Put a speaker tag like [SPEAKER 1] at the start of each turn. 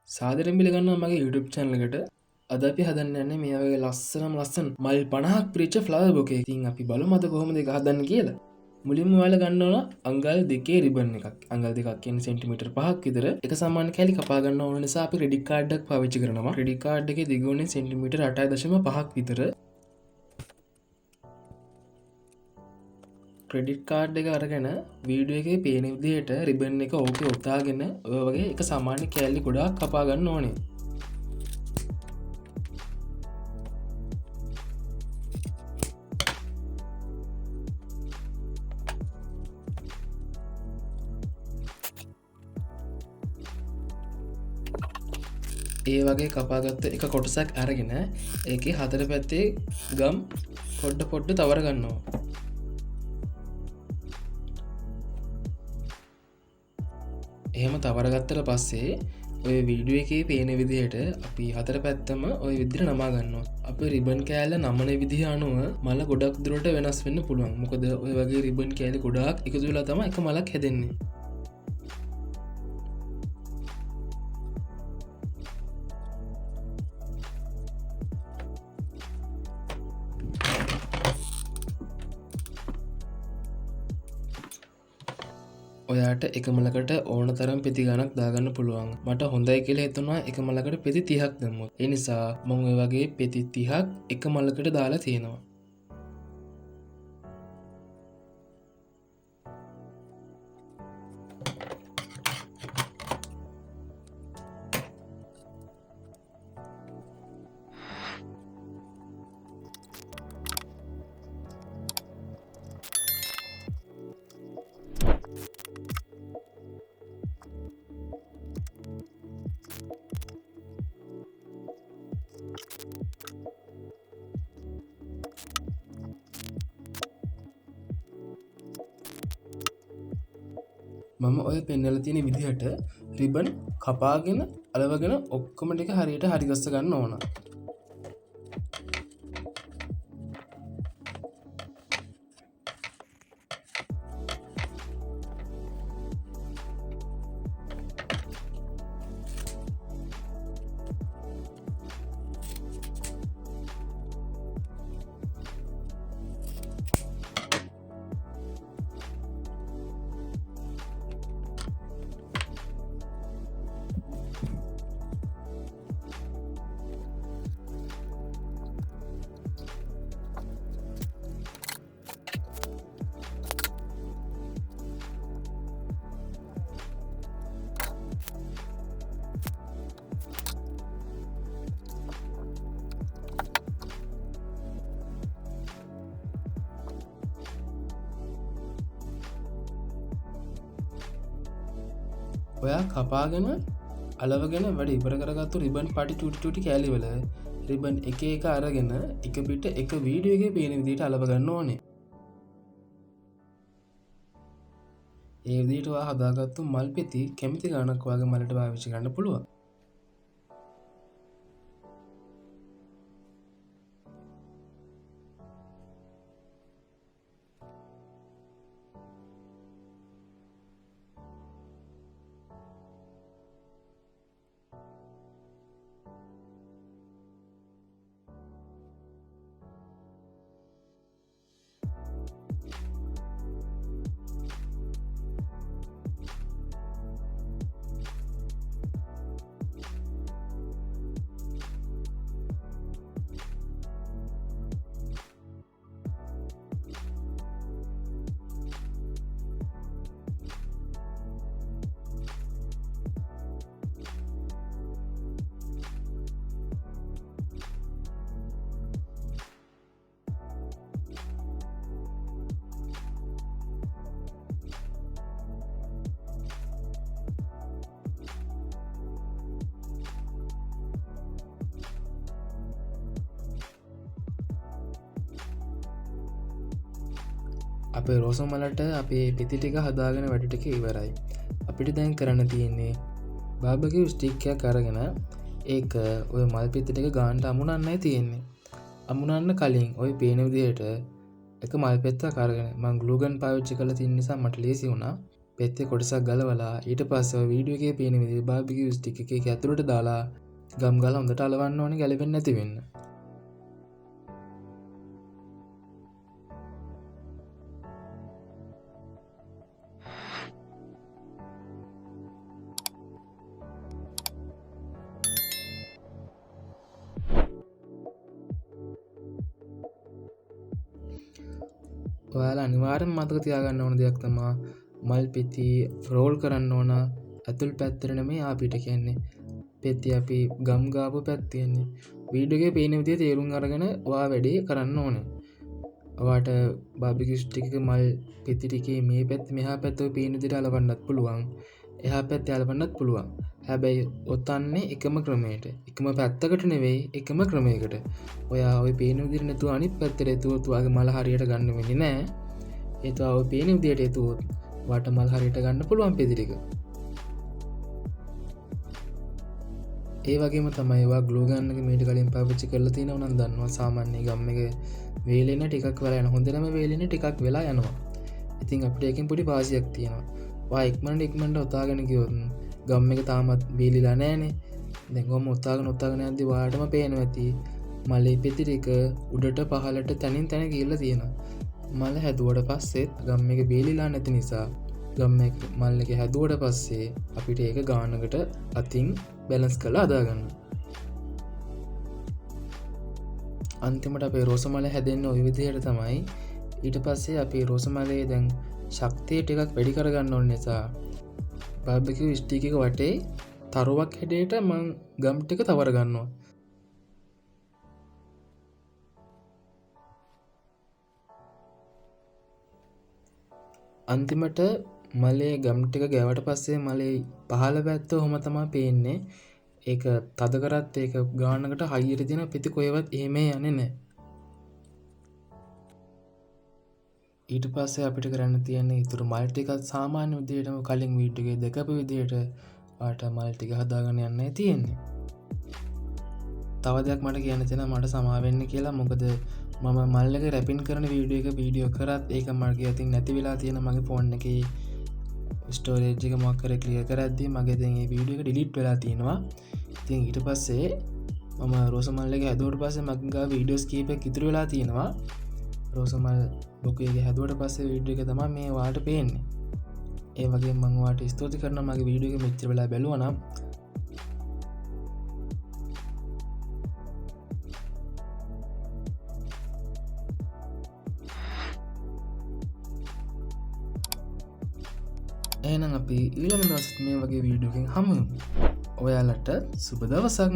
[SPEAKER 1] සාදරයෙන් පිළිගන්නවා මගේ YouTube channel එකට. අද අපි හදන්න යන්නේ මේ වගේ ලස්සනම ලස්සන මල් 50ක් පිරිච්ච ෆ්ලවර් බොකේ. ඉතින් අපි බලමු අද කොහොමද ඒක හදන්නේ කියලා. මුලින්ම ඔයාලා ගන්න ඕන අඟල් දෙකේ රිබන් එකක්. අඟල් දෙකක් කියන්නේ සෙන්ටිමීටර් 5ක් විතර. එක සමාන කැලි කපා ගන්න ඕන නිසා අපි ක්‍රෙඩිට් කාඩ් එකක් පාවිච්චි කරනවා. ක්‍රෙඩිට් කාඩ් එකේ දිග උනේ සෙන්ටිමීටර් 8.5ක් විතර. ක්‍රෙඩිට් කාඩ් එක අරගෙන වීඩියෝ එකේ පේන විදිහට රිබන් එක ඕකේ ඔතාගෙන ඔය වගේ එක සමාන කැලි ගොඩාක් කපා ගන්න ඕනේ. ඒ වගේ කපාගත්ත එක කොටසක් අරගෙන ඒකේ හතර පැත්තේ ගම් පොඩ පොඩ තවර ගන්නවා. එහෙම තවරගත්තට පස්සේ ඔය වීඩියෝ එකේ පේන විදිහට අපි හතර පැත්තම ඔය විදිහට නමා ගන්නවා. අපේ රිබන් කෑල්ල නමන විදිහ අනුව මල ගොඩක් දුරට වෙනස් වෙන්න පුළුවන්. මොකද ඔය වගේ රිබන් කෑලි ගොඩාක් එකතු වෙලා තමයි එක මලක් හැදෙන්නේ. ඔයාට එක මලකට ඕන තරම් පෙති ගණක් දාගන්න පුළුවන්. මට හොඳයි කියලා හිතුණා එක මලකට පෙති 30ක් දැම්මොත්. ඒ නිසා මම ඔය වගේ පෙති 30ක් එක මලකට දාලා තියෙනවා. මම ඔය පෙන්නලා තියෙන විදිහට රිබන් කපාගෙන අලවගෙන ඔක්කොම ටික හරියට හරි ගස්ස ගන්න ඕන. ඔයා කපාගෙන අලවගෙන වැඩ ඉවර කරගත්තු රිබන් පටි චුටි චුටි කෑලි වල රිබන් එක එක අරගෙන එක පිට එක වීඩියෝ එකේ පේන විදිහට අලව ගන්න ඕනේ. ඒ විදිහට ඔයා හදාගත්තු මල් පෙති කැමති ගාණක් ඔයාගේ මලට පාවිච්චි කරන්න පුළුවන්. අපේ රෝස මලට අපේ පෙති ටික හදාගෙන වැඩ ටික ඉවරයි. අපිට දැන් කරන්න තියෙන්නේ බාබකියු ස්ටික් එකක් අරගෙන ඒක ඔය මල් පෙති ටික ගානට අමුණන්නයි තියෙන්නේ. අමුණන්න කලින් ඔය පේන විදිහට එක මල් පෙත්තක් අරගෙන මං ග්ලූ ගන් පාවිච්චි කරලා තියෙන නිසා මට ලේසි වුණා. පෙත්තේ කොටසක් ගලවලා ඊට පස්සේ ඔය වීඩියෝ එකේ පේන විදිහට බාබිකියු ස්ටික් එක ඒක ඇතුළට දාලා ගම් ගාලා හොඳට අලවන්න ඕනේ ගැලපෙන්නේ නැති වෙන්න. ඔයාලා අනිවාර්යෙන්ම මතක තියාගන්න ඕන දෙයක් තමා මල් පෙති රෝල් කරන්න ඕන ඇතුල් පැත්තට නෙමෙයි ආපිට කියන්නේ. පෙති අපි ගම් ගාපු පැත්ත කියන්නේ. වීඩියෝ එකේ පේන විදිය තේරුම් අරගෙන ඔයා වැඩේ කරන්න ඕනේ. ඔයාට බාබිකියු ස්ටික් එක මල් පෙති ටිකේ මේ පැත්ත මෙහා පැත්ත ඔය පේන විදියට අලවන්නත් පුළුවන්. එහා පැත්තේ අලවන්නත් පුළුවන්. හැබැයි ඔතන්නේ එකම ක්‍රමයට. එකම පැත්තකට නෙවෙයි එකම ක්‍රමයකට. ඔයා ඔය පේන විදියට නැතුව අනිත් පැත්තට එතුවොත් ඔයාගේ මල හරියට ගන්න වෙන්නේ නෑ. ඒත් ඔයා ඔය පේන විදියට එතුවොත් ඔයාට මල් හරියට ගන්න පුළුවන් පෙති ටික. ඒ වගේම තමයි ඔයා ග්ලූ ගන් එක මීට කලින් පාවිච්චි කරලා තියෙනවා නම් දන්නවා සාමාන්‍ය ගම් එක වේලෙන ටිකක් වෙලා යනවා. හොඳටම වේලෙන ටිකක් වෙලා යනවා. ඉතින් අපිට ඒකෙන් පොඩි වාසියක් තියෙනවා. ඔයා ඉක්මනට ඉක්මනට ඔතාගෙන ගියොත් ගම් එක තාමත් වේලිලා නෑනේ. දැන් ඔහොම ඔතාගෙන ඔතාගෙන යද්දි ඔයාටම පේනවා ඇති මලේ පෙති ටික උඩට පහළට තනින් තන ගිහිල්ලා තියෙනවා. මල හැදුවට පස්සෙත් ගම් එක වේලිලා නැති නිසා ගම් එක මල් එක හැදුවට පස්සේ අපිට ඒක ගානකට අතින් බැලන්ස් කරලා හදාගන්න. අන්තිමට අපේ රෝස මල හැදෙන්නේ ওই විදිහට තමයි. ඊට පස්සේ අපේ රෝස මලේ දැන් ශක්තිය ටිකක් වැඩි කරගන්න ඕන නිසා බාබිකියු ස්ටික් එක වටේ තරුවක් හැඩයට මං ගම් ටික තවර ගන්නවා. අන්තිමට මලේ ගම් ටික ගෑවට පස්සේ මලේ පහළ පැත්ත ඔහොම තමා පේන්නේ. ඒක තද කරත් ඒක ගානකට හයියට තියෙන පෙති කොහෙවත් එහෙම යන්නේ නෑ. ඊට පස්සේ අපිට කරන්න තියෙන්නේ ඉතුරු මල් ටිකත් සාමාන්‍ය විදිහටම කලින් වීඩියෝ එකේ දැකපු විදිහට ඔයාට මල් ටික හදාගන්න යන්නයි තියෙන්නේ. තව දෙයක් මට කියන්න තියෙනවා, මට සමා වෙන්න කියලා. මොකද මම මල් එක රැපින් කරන වීඩියෝ එක වීඩියෝ කරත් ඒක මගේ අතින් නැති වෙලා තියෙන මගේ ෆෝන් එකේ ස්ටෝරේජ් එක මොකක් කර ක්ලියර් කරද්දී මගේ දැන් මේ වීඩියෝ එක ඩිලීට් වෙලා තියෙනවා. ඉතින් ඊට පස්සේ මම රෝස මල් එක හැදුවට පස්සේ මගේ ගාව වීඩියෝස් කීපයක් ඉතුරු වෙලා තියෙනවා. රෝස මල් බොකේ එක හැදුවට පස්සේ වීඩියෝ එක තමයි මේ ඔයාලට පේන්නේ. ඒ වගේම මම ඔයාලට ස්තුති කරනවා මගේ වීඩියෝ එක මෙච්චර වෙලා බැලුවා නම්. එහෙනම් අපි ඊළඟ දවසෙත් මේ වගේ වීඩියෝ එකකින් හමු වෙමු. ඔයාලට සුබ දවසක්.